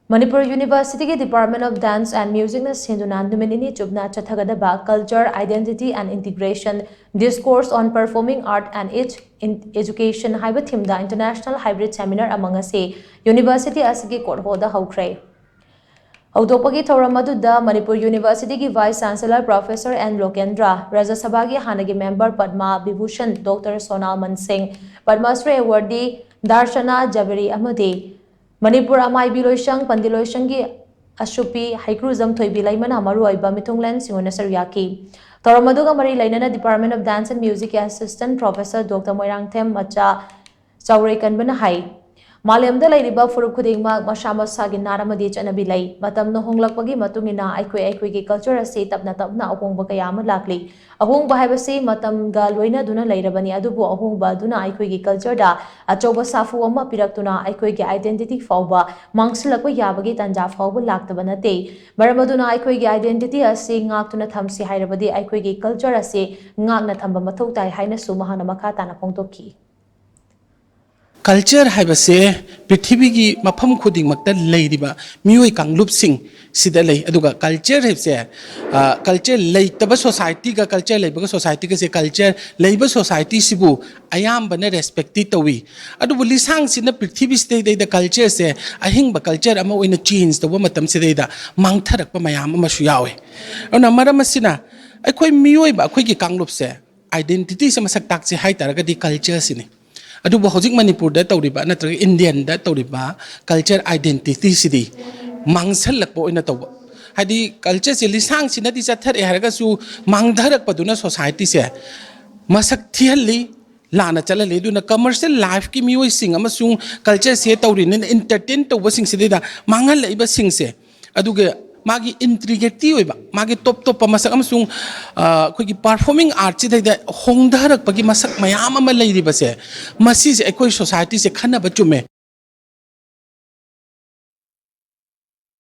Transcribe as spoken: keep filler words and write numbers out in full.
ꯃꯅꯤꯄꯨꯔ ꯌꯨꯅꯤꯚꯔꯁꯤꯇꯤꯒꯤ Department of Dance and Musicꯅ ꯁꯤꯟꯗꯨꯅ ꯅꯨꯃꯤꯠ ꯅꯤꯅꯤ ꯆꯨꯞꯅ ꯆꯠꯊꯒꯗꯕ Culture, Identity and Integration, Discourse on Performing Art and Its in Education ꯍꯥꯏꯕ themeꯗ International Hybrid Seminar ꯑꯃ ꯉꯁꯤ ꯌꯨꯅꯤꯚꯔꯁꯤꯇꯤ ꯑꯁꯤꯒꯤ court hallꯗ ꯍꯧꯈ꯭ꯔꯦ꯫ ꯍꯧꯗꯣꯛꯄꯒꯤ ꯊꯧꯔꯝ ꯑꯗꯨꯗ ꯃꯅꯤꯄꯨꯔ ꯌꯨꯅꯤꯚꯔꯁꯤꯇꯤꯒꯤ Vice Chancellor Professor N ꯂꯣꯀꯦꯟꯗ꯭ꯔ, ꯔꯥꯖ꯭ꯌ ꯁꯚꯥꯒꯤ ꯍꯥꯟꯅꯒꯤ member Padma Bhushan Doctor Sonal ꯃꯟꯁꯤꯡ, Padma Shri awardee ꯗꯥꯔꯁꯅꯥ Zaveri ꯑꯃꯗꯤ ꯃꯅꯤꯄꯨꯔ ꯑꯃꯥꯏꯕꯤ ꯂꯣꯏꯁꯪ ꯄꯟꯗꯤ ꯂꯣꯏꯁꯪꯒꯤ ꯑꯁꯨꯄꯤ ꯍꯩꯀ꯭ꯔꯨꯖꯝ ꯊꯣꯏꯕꯤ ꯂꯩꯃꯅ ꯃꯔꯨꯑꯣꯏꯕ ꯃꯤꯊꯨꯡꯂꯦꯟꯁꯤꯡ ꯑꯣꯏꯅ ꯁꯔꯨꯛ ꯌꯥꯈꯤ꯫ ꯊꯧꯔꯝ ꯑꯗꯨꯒ ꯃꯔꯤ ꯂꯩꯅꯅ Department of Dance and Musicꯀꯤ Assistant Professor Doctor Moirangthem ꯃꯆꯥ ꯆꯥꯎꯔꯩꯀꯟꯕꯅ ꯍꯥꯏ, ꯃꯥꯂꯦꯝꯗ ꯂꯩꯔꯤꯕ ꯐꯨꯔꯨꯞ ꯈꯨꯗꯤꯡꯃꯛ ꯃꯁꯥ ꯃꯁꯥꯒꯤ ꯅꯥꯠ ꯑꯃꯗꯤ ꯆꯠꯅꯕꯤ ꯂꯩ꯫ ꯃꯇꯝꯅ ꯍꯣꯡꯂꯛꯄꯒꯤ ꯃꯇꯨꯡ ꯏꯟꯅ ꯑꯩꯈꯣꯏ ꯑꯩꯈꯣꯏꯒꯤ culture ꯑꯁꯤ ꯇꯞꯅ ꯇꯞꯅ ꯑꯍꯣꯡꯕ ꯀꯌꯥ ꯑꯃ ꯂꯥꯛꯂꯤ꯫ ꯑꯍꯣꯡꯕ ꯍꯥꯏꯕꯁꯤ ꯃꯇꯝꯒ ꯂꯣꯏꯅꯗꯨꯅ ꯂꯩꯔꯕꯅꯤ, ꯑꯗꯨꯕꯨ ꯑꯍꯣꯡꯕ ꯑꯗꯨꯅ ꯑꯩꯈꯣꯏꯒꯤ cultureꯗ ꯑꯆꯧꯕ ꯁꯥꯐꯨ ꯑꯃ ꯄꯤꯔꯛꯇꯨꯅ ꯑꯩꯈꯣꯏꯒꯤ identity ꯐꯥꯎꯕ ꯃꯥꯡꯁꯤꯜꯂꯛꯄ ꯌꯥꯕꯒꯤ ꯇꯥꯟꯖꯥ ꯐꯥꯎꯕ ꯂꯥꯛꯇꯕ ꯅꯠꯇꯦ꯫ ꯃꯔꯝ ꯑꯗꯨꯅ ꯑꯩꯈꯣꯏꯒꯤ identity ꯑꯁꯤ ꯉꯥꯛꯇꯨꯅ ꯊꯝꯁꯤ ꯍꯥꯏꯔꯕꯗꯤ ꯑꯩꯈꯣꯏꯒꯤ culture ꯑꯁꯤ ꯉꯥꯛꯅ ꯊꯝꯕ ꯃꯊꯧ ꯇꯥꯏ ꯍꯥꯏꯅꯁꯨ ꯃꯍꯥꯛꯅ ꯃꯈꯥ ꯇꯥꯅ ꯐꯣꯡꯗꯣꯛꯈꯤ꯫ Culture ꯍꯥꯏꯕꯁꯦ ꯄ꯭ꯔꯤꯊꯤꯕꯤꯒꯤ ꯃꯐꯝ ꯈꯨꯗꯤꯡꯃꯛꯇ ꯂꯩꯔꯤꯕ ꯃꯤꯑꯣꯏ ꯀꯥꯡꯂꯨꯞꯁꯤꯡ ꯁꯤꯗ ꯂꯩ꯫ ꯑꯗꯨꯒ culture ꯍꯥꯏꯕꯁꯦ, ꯑ, culture ꯂꯩꯇꯕ societyꯒ culture ꯂꯩꯕꯒ societyꯒꯁꯦ, culture ꯂꯩꯕ societyꯁꯤꯕꯨ ꯑꯌꯥꯝꯕꯅ respectꯇꯤ ꯇꯧꯏ꯫ ꯑꯗꯨꯕꯨ ꯂꯤꯁꯥꯡꯁꯤꯟꯅ ꯄ꯭ꯔꯤꯊꯤꯕꯤꯁꯤꯗꯩꯗ cultureꯁꯦ ꯑꯍꯤꯡꯕ culture ꯑꯃ ꯑꯣꯏꯅ change ꯇꯧꯕ ꯃꯇꯝꯁꯤꯗꯩꯗ ꯃꯥꯡꯊꯔꯛꯄ ꯃꯌꯥꯝ ꯑꯃꯁꯨ ꯌꯥꯎꯏ꯫ ꯑꯗꯨꯅ ꯃꯔꯝ ꯑꯁꯤꯅ ꯑꯩꯈꯣꯏ ꯃꯤꯑꯣꯏꯕ ꯑꯩꯈꯣꯏꯒꯤ ꯀꯥꯡꯂꯨꯞꯁꯦ identityꯁꯦ ꯃꯁꯛ ꯇꯥꯛꯁꯤ ꯍꯥꯏ ꯇꯥꯔꯒꯗꯤ cultureꯁꯤꯅꯤ꯫ ꯑꯗꯨꯕꯨ ꯍꯧꯖꯤꯛ ꯃꯅꯤꯄꯨꯔꯗ ꯇꯧꯔꯤꯕ ꯅꯠꯇ꯭ꯔꯒ Indiaꯗ ꯇꯧꯔꯤꯕ culture identityꯁꯤꯗꯤ ꯃꯥꯡꯁꯜꯂꯛꯄ ꯑꯣꯏꯅ ꯇꯧꯕ꯫ ꯍꯥꯏꯗꯤ cultureꯁꯦ ꯂꯤꯁꯥꯡꯁꯤꯟꯅꯗꯤ ꯆꯠꯊꯔꯛꯑꯦ ꯍꯥꯏꯔꯒꯁꯨ ꯃꯥꯡꯊꯔꯛꯄꯗꯨꯅ societyꯁꯦ ꯃꯁꯛ ꯊꯤꯍꯜꯂꯤ, ꯂꯥꯟꯅ ꯆꯠꯍꯜꯂꯤ꯫ ꯑꯗꯨꯅ commercial lifeꯀꯤ ꯃꯤꯑꯣꯏꯁꯤꯡ ꯑꯃꯁꯨꯡ cultureꯁꯦ ꯇꯧꯔꯤꯅꯤꯅ entertain ꯇꯧꯕꯁꯤꯡꯁꯤꯗꯩꯗ ꯃꯥꯡꯍꯜꯂꯛꯏꯕꯁꯤꯡꯁꯦ, ꯑꯗꯨꯒ ꯃꯥꯒꯤ intricacy ꯑꯣꯏꯕ, ꯃꯥꯒꯤ ꯇꯣꯞ ꯇꯣꯞꯄ ꯃꯁꯛ ꯑꯃꯁꯨꯡ, ꯑ, ꯑꯩꯈꯣꯏꯒꯤ performing artꯁꯤꯗꯩꯗ ꯍꯣꯡꯊꯔꯛꯄꯒꯤ ꯃꯁꯛ ꯃꯌꯥꯝ ꯑꯃ ꯂꯩꯔꯤꯕꯁꯦ, ꯃꯁꯤꯁꯦ ꯑꯩꯈꯣꯏ societyꯁꯦ ꯈꯟꯅꯕ ꯆꯨꯝꯃꯦ꯫